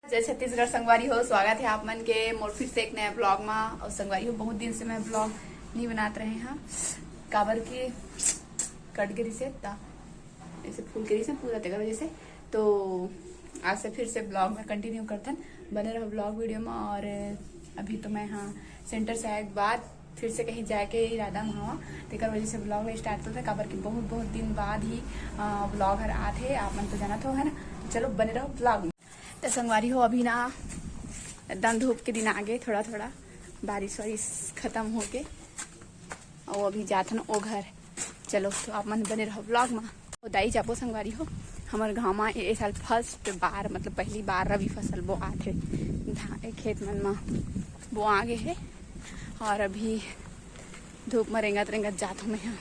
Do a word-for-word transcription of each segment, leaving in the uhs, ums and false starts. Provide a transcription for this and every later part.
जय छत्तीसगढ़ संगवारी हो, स्वागत है आप मन के मोर फिर से एक नया ब्लॉग मा। और संगवारी हो, बहुत दिन से मैं ब्लॉग नहीं बनात रहे हाँ, काबर कि कट गे रिसे ता, ऐसे फूल गे रिसे पूरा, तेकर वजह से। तो आज से फिर से ब्लॉग में कंटिन्यू करथन, बने रहो ब्लॉग वीडियो में। और अभी तो मैं हाँ सेंटर से आए के बाद फिर से कहीं जाए के इरादा में हवा, तेकर वजह से ब्लॉग स्टार्ट करते, काबर कि बहुत बहुत दिन बाद ही ब्लॉग हर आत है, आप मन तो जानत हो, है ना। तो चलो बने रहो ब्लॉग में। तो संगवारी हो, अभी ना एकदम धूप के दिन आगे, थोड़ा थोड़ा बारिश वारिश खत्म होके, और अभी जाथन ओ घर। चलो तो आप मन बने रहो ब्लॉग में। ओ दाई जाबो संगवारी हो, हमर गाँव में ए साल फर्स्ट बार, मतलब पहली बार रबी फसल बोआत हे, धा-, खेत मन में बोआ गे हे। और अभी धूप में रेंगत रेंगत जात हूँ मैं यहाँ।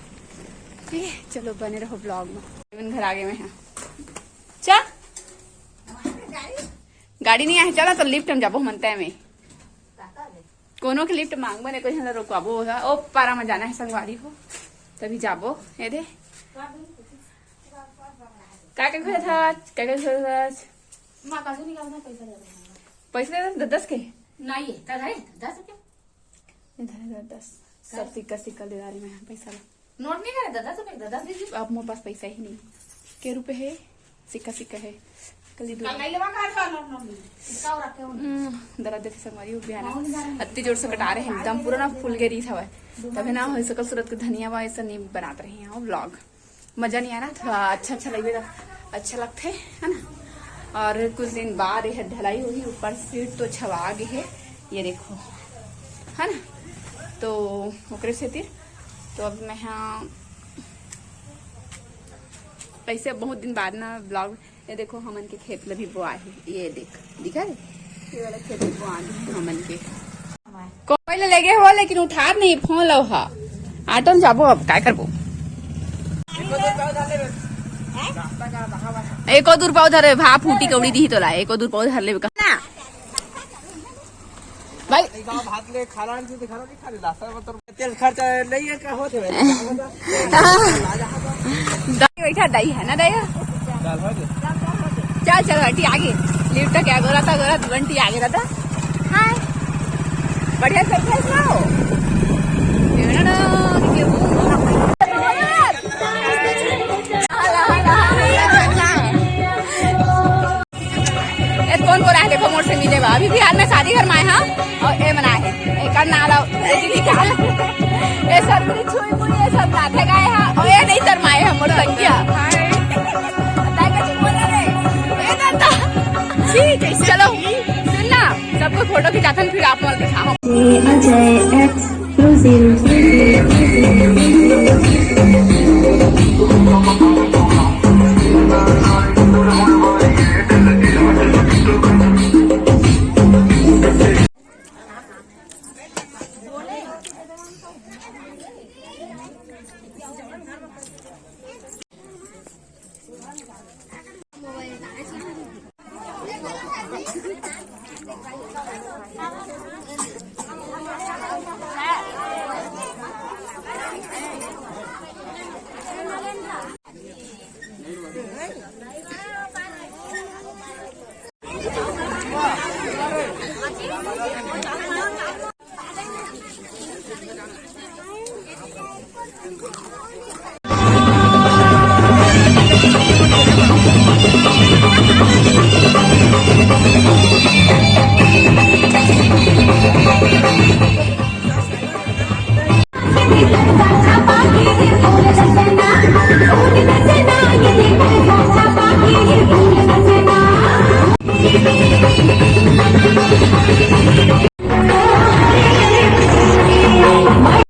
ठीक है, चलो बने रहो ब्लॉग में। मन घर आगे मैं यहाँ। चा गाड़ी नहीं आए, चला तो लिफ्ट में जाबो, मन तय में कोनो के लिफ्ट मांगबो ने, कोई हमला रोकवाबो होगा। ओ पारा में जाना है संगवारी हो, तभी जाबो। ये दे, का का खोया था, का का खोया था? माँ, काजू निकालना, पैसा दे दे। पैसा दे दे, दस के। नहीं है, का है? दस रुपया। इधर, इधर, दस। सब सिक्का, सिक्का ले रही मैं, पैसा ला। नोट नहीं करे, दस रुपया, दस दीजिए। अब मोर पास पैसा ही नहीं। के रुपये है? सिक्का, सिक्का है। कल ही दो। कल नहीं लेवा, कहाँ था नोट, नोट नहीं। सिक्का और रखे हो। हम्म, दर्द देखे संगवारी हो, बिहान अत्ती जोर से कटा रहे हैं, एकदम पूरा ना फूल गे रही हवा। तभी ना हो सकल सूरत के धनिया वा ऐसा नहीं बनात रही हैं, ब्लॉग। मजा नहीं आ रहा, थोड़ा अच्छा अच्छा लगे, अच्छा लगते है ना। और कुछ दिन बाद ये ढलाई होही, ऊपर सीट तो छवा गे है, ये देखो, है ना। तो ओकरे सेतिर तो अब मैं हाँ ऐसे बहुत दिन बाद ना ब्लॉग, ये देखो हमन के खेत ल भी बोआ है, ये देख, दिखा दे, ये वाला खेत भी बोआ है हमन के। कोई ले लेगे हो, लेकिन उठात नहीं फोन लो हा। ऑटो में जाबो, अब काय करबो? एको दू रुपया उधार भा फूटी कौड़ी दी तोला, एको दू रुपया उधार लेबे का ना भाई। भात ले खाना नहीं खाना नहीं खाने लाता है, मतलब तेल खर्चा नहीं है, का होते है? दाई बैठा, दाई है ना, दाई? चल, चल, हटी आगे। लिफ्ट क्या गोरा था, गोरा बंटी आगे रहता। हाय। बढ़िया surprise लाओ। ए, कौन बोला है? देखो, मोर से मिले बा। अभी बिहार में शादी घर में आए हैं और ए मना है। ए, कर ना लाओ। ए, दीदी, क्या? ए, सब मेरी छुई मुई, ये सब लाते गए हैं और ये नहीं शर्माए हैं, मोर संगिया। ताई का चुप बोला रे। ए, दादा। ठीक है, चलो, सुन ना, सबको फोटो खिंचाथन, फिर आप मोर दिखाओ। Ajay x cruising.